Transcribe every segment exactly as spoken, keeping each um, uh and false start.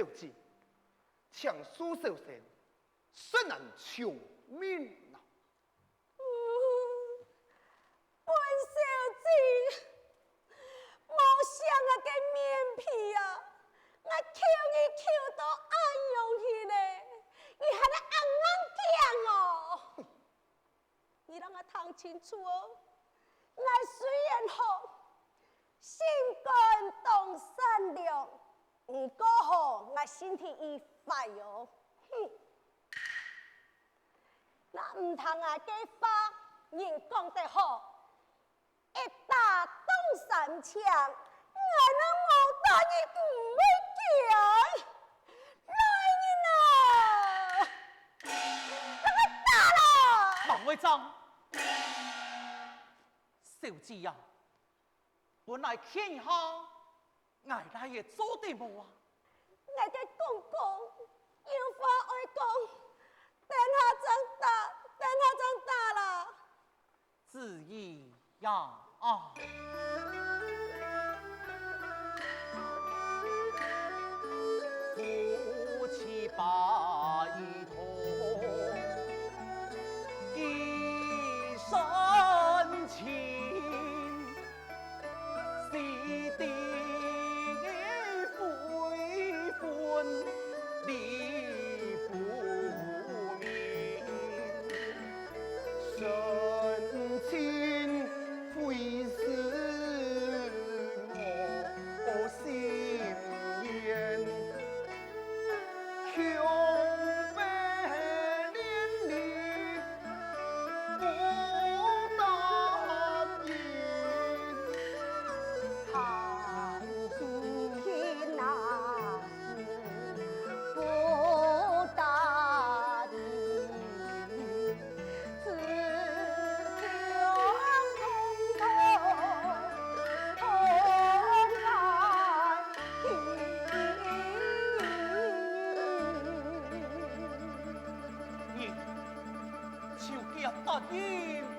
小姐，請恕小生實難從命啊。嗯，本小姐，無想𠊎个面皮啊，𠊎搝你搝到恁樣去咧，你還恁硬頸哦！你摎𠊎聽清楚哦，𠊎雖然好，心肝當善良，毋過吼，𠊎身體已壞哦。哼！若毋聽𠊎个話，人講得好，一打當三槍，𠊎若無打你毋會驚。來人啊！摎𠊎打啦！孟會長，小姐啊，本來勸一下， 𠊎倈仔做得無啊？𠊎个公公有話愛講，等下正打，等下正打啦。子怡呀，啊！夫妻百日痛，一生情。 洗涤灰魂，理不明。深情会使我心愿。 就遽答應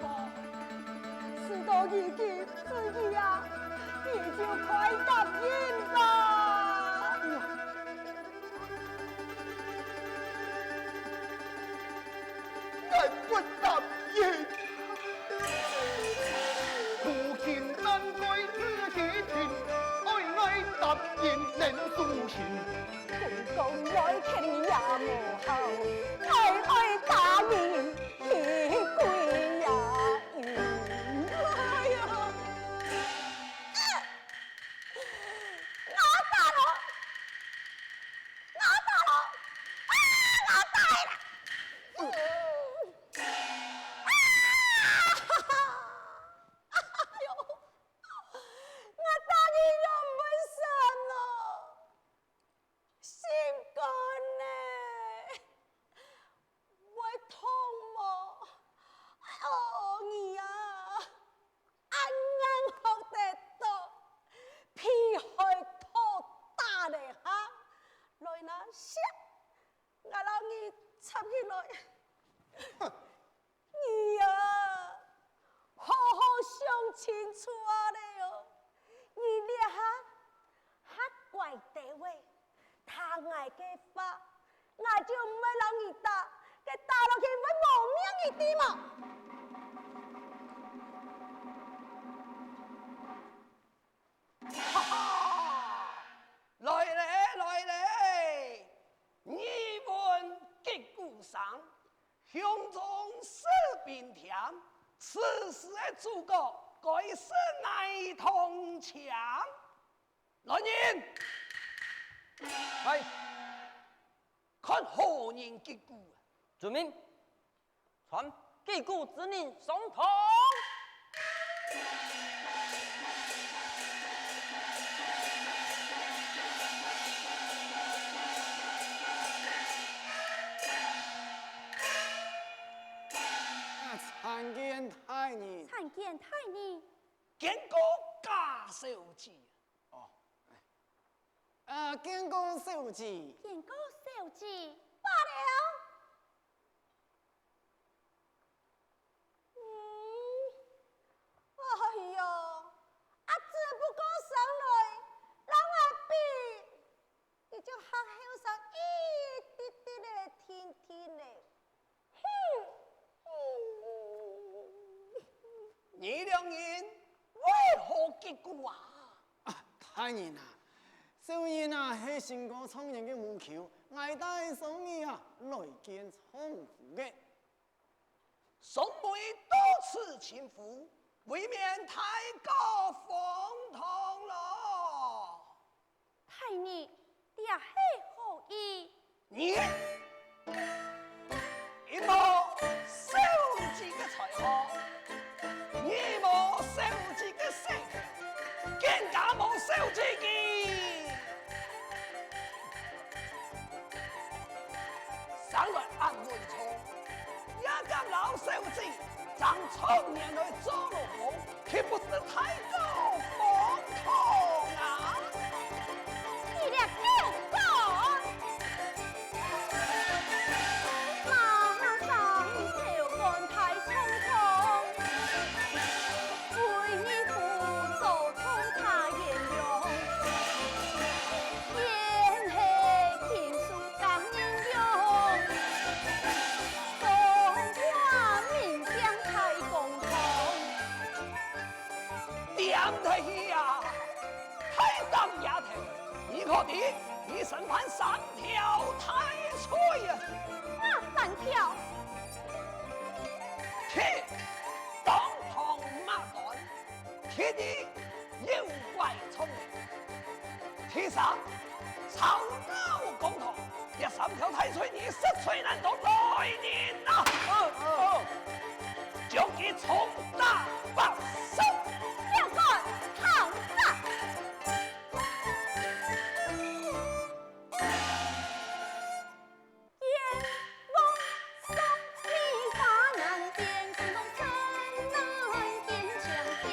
吧。事到如今，子怡啊，你就快答應吧。𠊎不答應。苦盡難耐知己情，愛𠊎答應能輸贏。 公公愛騙你也無效，𠊎愛打你去跪呀！哎呀！啊！我打了！我打了！啊！我打了！嗯！啊！哎呦！我打你又毋會散哦！ 心肝呢，會痛無？哦，你啊，恁硬學得到，皮害透打咧哈！來啦，食！ 𠊎摎你插起來。你啊，好好想清楚啊咧哦！你這下較乖兜仔，聽𠊎个話，𠊎就毋會摎你打，該打落去會無命，你知無？ 哈哈！來咧，來咧！耳聞擊鼓聲，胸中士兵添，此時个諸葛該是哪通槍？來人！來，看何人擊鼓啊！遵命。 傳擊鼓之人上堂。啊，參見大人。參見大人。見過賈小姐。哦，哎。呃，見過小姐。見過小姐。罷了。 嗯，哎喲，啊，只不過生來摎𠊎比，你就較後你兩人為何結故啊？啊，大人啊，小人啊係新歌狀元个無求，𠊎帶小妹啊來見丈夫个。小妹多次親赴，未免太過荒唐咯。大人，這係何意？你一無小姐个才學，二無小姐个性格，更加無小姐个。生來恁穩重，也敢摎小姐爭狀元來做老公， 豈不是太過荒唐啊？你這狗官！馬上就趕大沖堂，為你輔佐通察賢良， 言係經書教人用，講話明鏡大公堂。恬忒去啊！大膽丫頭，你可知你身犯三條大罪啊？哪三條？第一，當堂罵短。 第二，誘拐狀元。第三，吵鬧公堂。這三條大罪，你實在難倒來人啊！將佢重打八十！兩棍棒打！ 閻王送你下南天，公公身難見青天。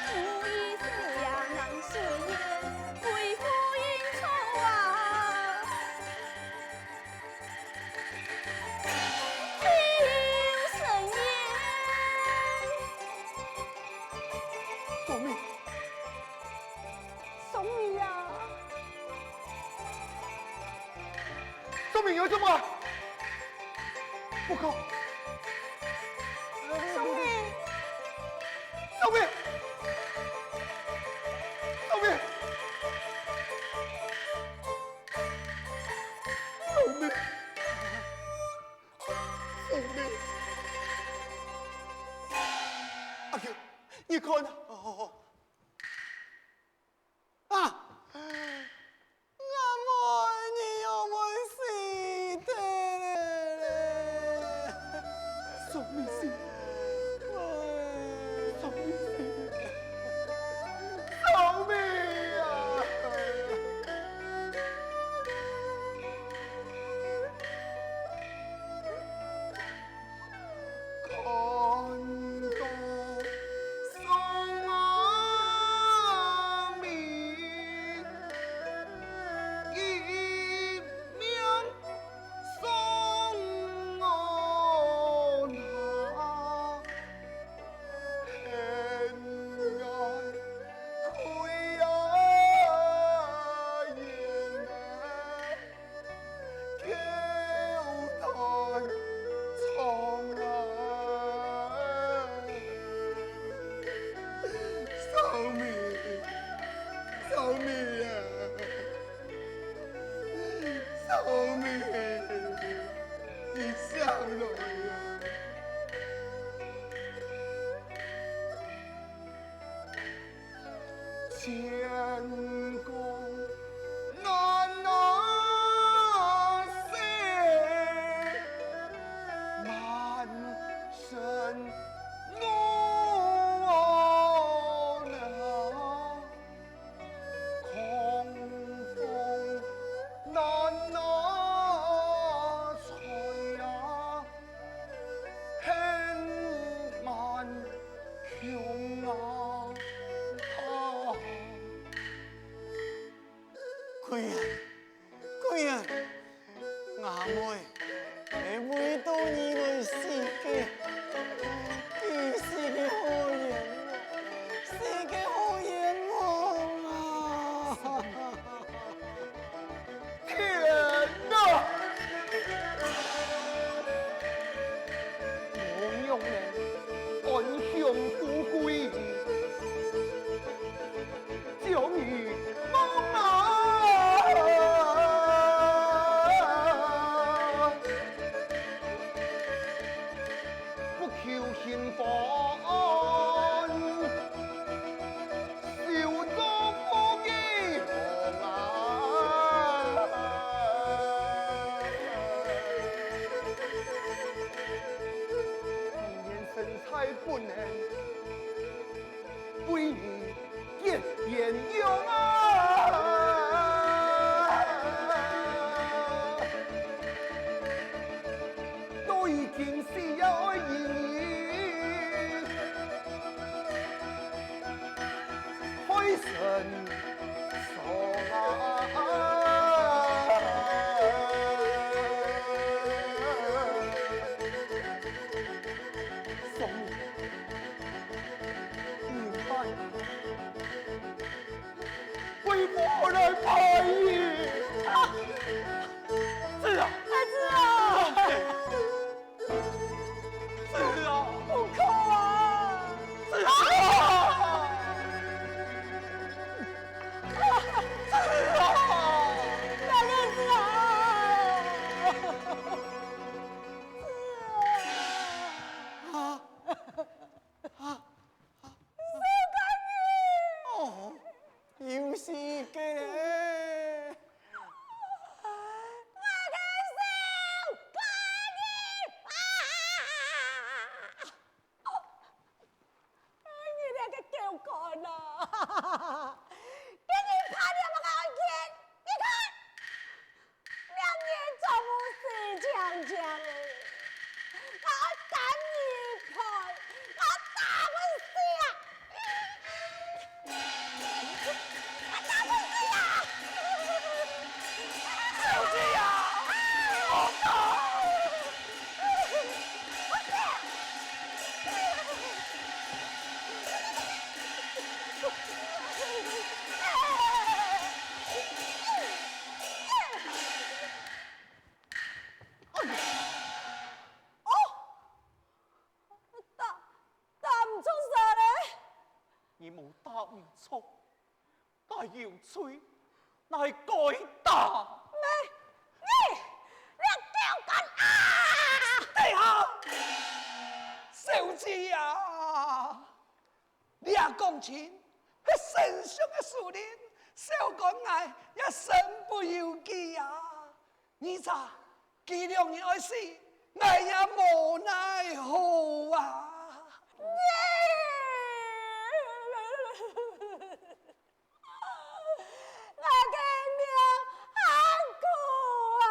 無意思也難隨緣，為夫應錯啊，丟神煙。做咩？ 小妹啊！小妹，你做麼个？不可！小妹！小妹！小妹！小妹！小妹！阿舅，你看啊！哦，哦，哦。 啊！阿妹，你又會死忒咧！小妹死！小妹死！小妹啊！ 看到宋阿明，一命喪我那，天涯归啊雁啊。 狗断腸啊！小妹，小妹啊！小妹，你醒來啊！ 天公難難捨，滿身怒火啊，狂風難難吹啊，恨滿 窮啊！啊！貴人，貴人，吾妹係為著你來死个，佢死个好冤枉，死个好冤枉啊！ 天哪！無用了，天用啊，都已經死也愛認你害身。 為何來拜你？啊！子啊！孩子啊！ 子啊！不可啊！子啊！子啊！大人子啊！子啊！啊！啊！ 小官人！哦，又係佢咧！𠊎个小官人啊！你這个狗官啊！今日拍了麼个案件？你看！ 兩日中午死淨淨，𠊎愛擔你判，𠊎打分死啊！𠊎打分死啊！小姐啊！我打！我打！ 哦！打，打毋著啥咧？你無打毋著，該有罪，哪係該打？你，你，你狗官啊！等下，小姐啊！ 這講親係丞相个手令，小官𠊎也身不由己啊！你查，佢兩人愛死，𠊎也無奈何啊！𠊎个命還苦啊！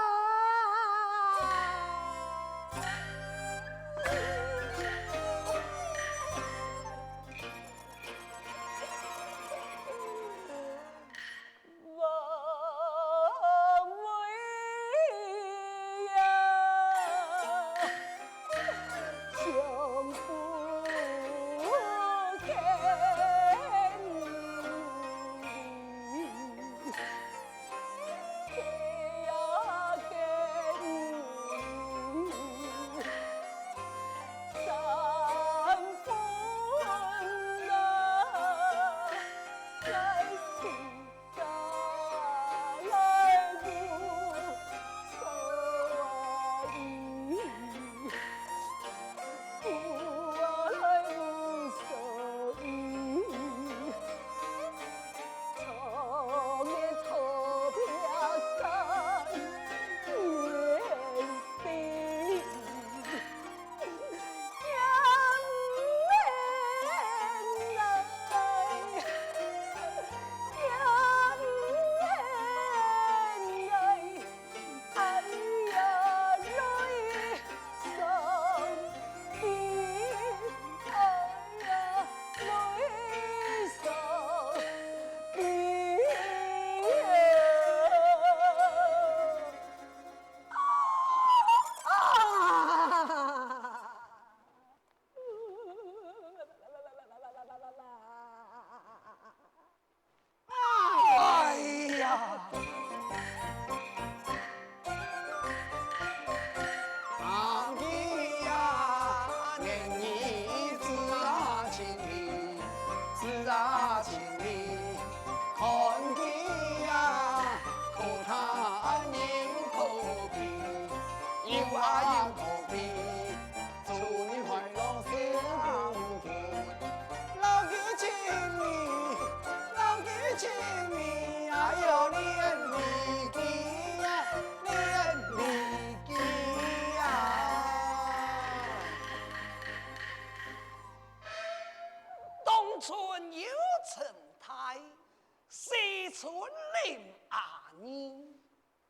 阿你。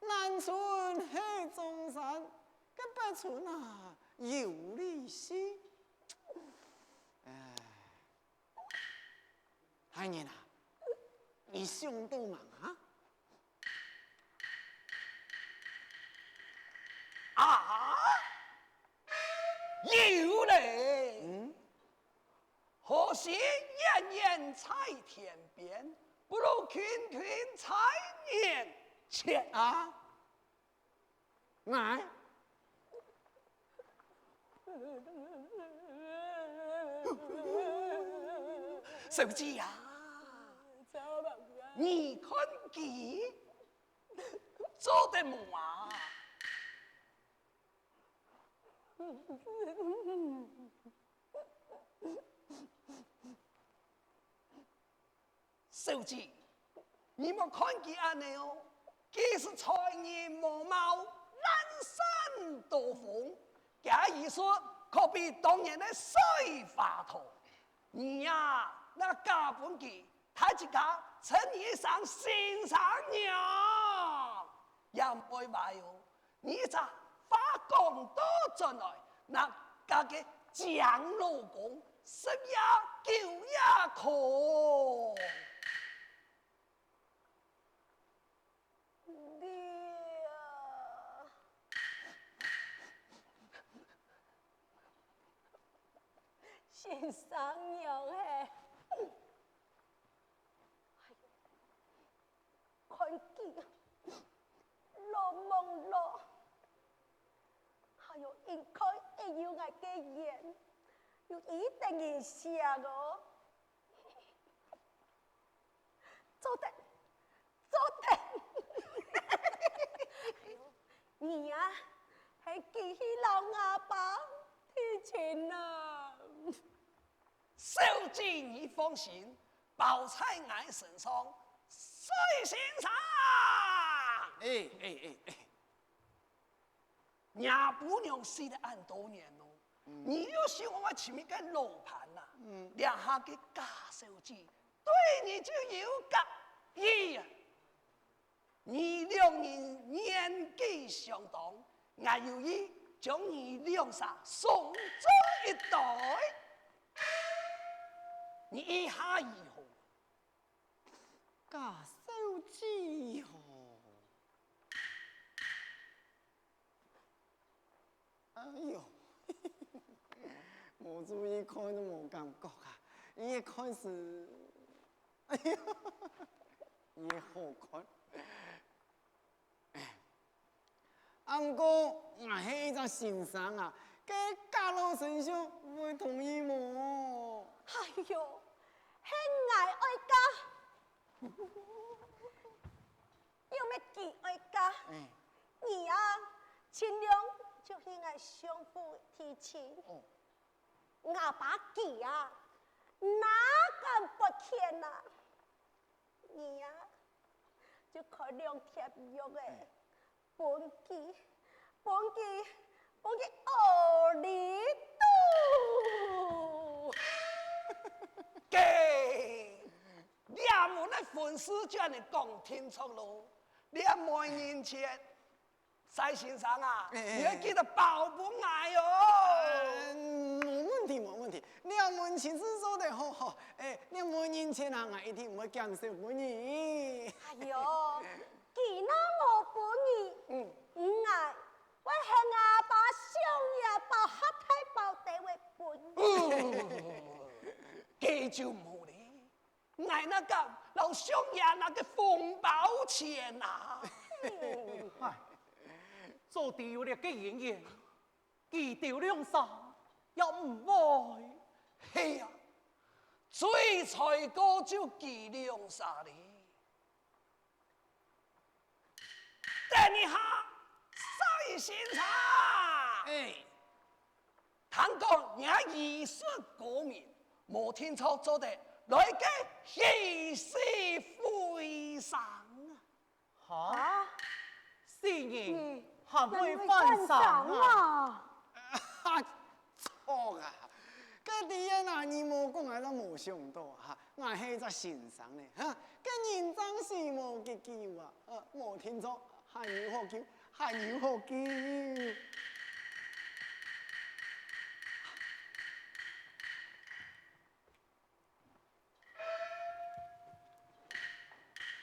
南村係中山，該北村啊，有利息。唉，大人啊，你想到吂啊？啊，有咧！嗯？ 何時遠遠在天邊，不如近近在眼前。啊？𠊎？小姐啊，你看佢做得無啊？ 小姐，你莫看佢恁呢哦，佢實在人無貌，懶散多風，厥醫術可比當年个水花筒。你啊，若嫁分佢，大自家稱你一聲先生娘，也毋會壞哦。 你一隻花講到轉來，若家个靚老公，食也噭也空。你啊，先生娘嘿！ 看佢老罔老，還有一看一有𠊎个眼，有一等人惜哦。做得，做得！你啊，係寄去摎阿爸提親啊！ 小姐你放心，包在𠊎身上，水先生。哎，哎，哎，哎。若餔娘死了恁多年咯，嗯。你又想愛尋一個老伴啊？嗯。這下个家小姐對你就有合意啊！ 你兩人年紀相當，𠊎有意將你兩儕送做一對，你意下如何？家小姐哦。 哎喲，無注意看都無感覺啊！一看時，哎喲，也好看。啊，毋過𠊎係一隻先生啊，該家老先生會同意無？哎喲，係𠊎愛嫁。 又毋係佢愛嫁。哎。你啊，盡量就去𠊎相府提親。哦。吾爸佢啊，哪敢不肯啊？你啊，就開兩帖藥仔，哎。 分佢，分佢，分佢屙裡肚。該，這門个婚事就恁呢講定著咯。這媒人錢，蔡先生啊，哎，哎，你愛記得包分𠊎哦。嗯，無問題，無問題。這門親事做得好好。哎，這媒人錢啊，𠊎一定毋會減少分你。哎喲， 佢若無分你，嗯。𠊎會喊阿爸相爺包客大包兜仔分你。該就無咧，𠊎哪敢摎相爺拿該紅包錢啊？唉，早知有這個淵源，佢兜兩儕也毋會。係啊，最衰个就佢兩儕咧。 等一下，蔡先生！哎。聽講你醫術高明，無定著做得來個起死回生啊！哈？死人還會翻生啊？啊，著啊！該知啊，你無講𠊎都無想到啊！ 𠊎係隻先生呢，哈，該人正死無幾久啊，呃，無定著，還有好救，還有好救。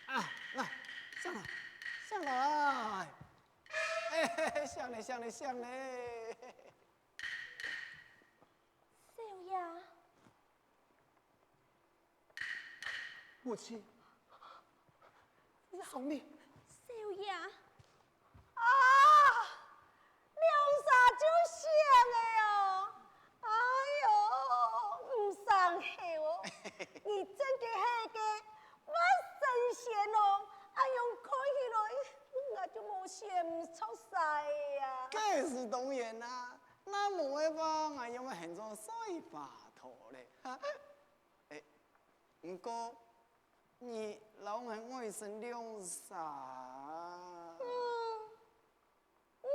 啊，來，醒來，醒來！哎，醒咧，醒咧，醒咧！少爺。 母親，送你。少爺。啊！兩儕就醒了哦！哎喲，毋生忒哦！你真个係个活神仙哦！恁樣看起來，𠊎就無仙毋著晒啊！該係當然啦，若無个話，𠊎仰會喊做衰華佗咧？哈！ 欸，毋過，你摎𠊎外甥兩儕，嗯，𠊎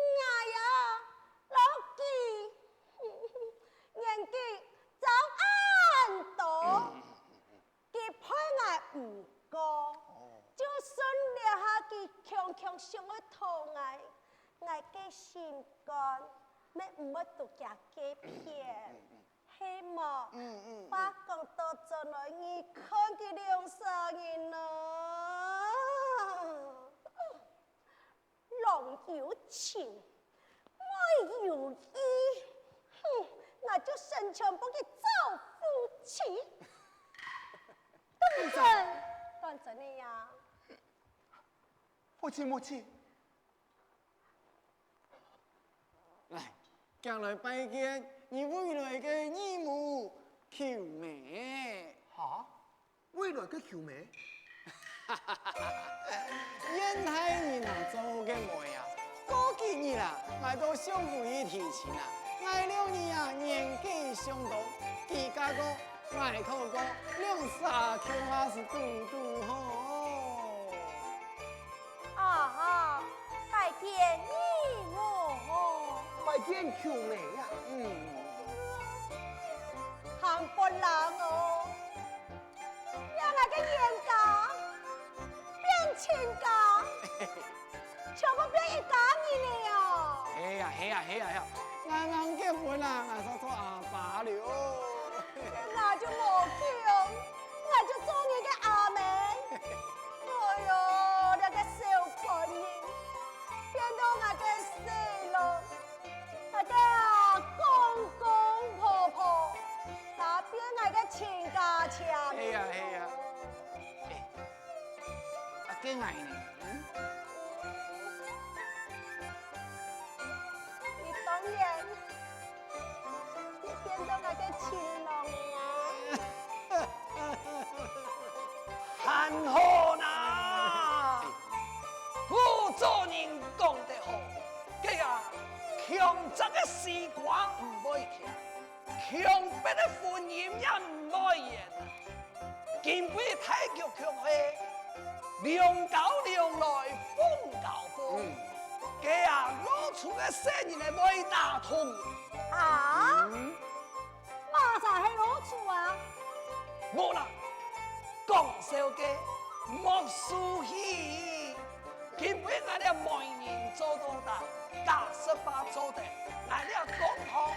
啊，摎佢年紀差恁多，佢配𠊎毋過，就算這下佢強強想愛討𠊎，𠊎个心肝乜毋會獨佢該片。 係無？嗯，嗯，嗯。話講倒轉來，你看佢兩儕人啊，郎有情，妹有意，哼，𠊎就成全分佢做夫妻。當真，當真个呀。父親，母親， 來，遽來拜見你未來个義母舅姆。哈？未來个舅姆？現代人啊，做个媒啊，過幾日啊，𠊎都想分佢提親啊。𠊎摎你啊，年紀相當，佢嫁過，𠊎討過，兩儕共下係堵堵好。 啊哈，拜見義母哦！拜見舅姆啊！嗯。還發冷哦！這𠊎个冤家，變親家，全部變一家人了哦！係啊，係啊，係啊，係啊！ 𠊎啱結婚啊，𠊎就做阿爸了。該𠊎就無救，𠊎就做你个阿姆。哎喲，這个小官人，變到𠊎个細佬，𠊎个啊公公婆婆，還變𠊎个親家親。係啊，係啊。欸， 啊，該𠊎呢？嗯？你當然，你變做𠊎个親郎了啊！還好啦！古早人講得好，該啊，強摘个西瓜毋會甜。 強迫个婚姻也毋會圓啊！今晡大局卻係良交良來，鳳交鳳。嗯。該啊，老鼠个細人仔會打通。啊？嗯。麼儕係老鼠啊？無啦，講笑个，莫輸氣。 今晡𠊎這媒人做到大，家事爸做得，𠊎這公婆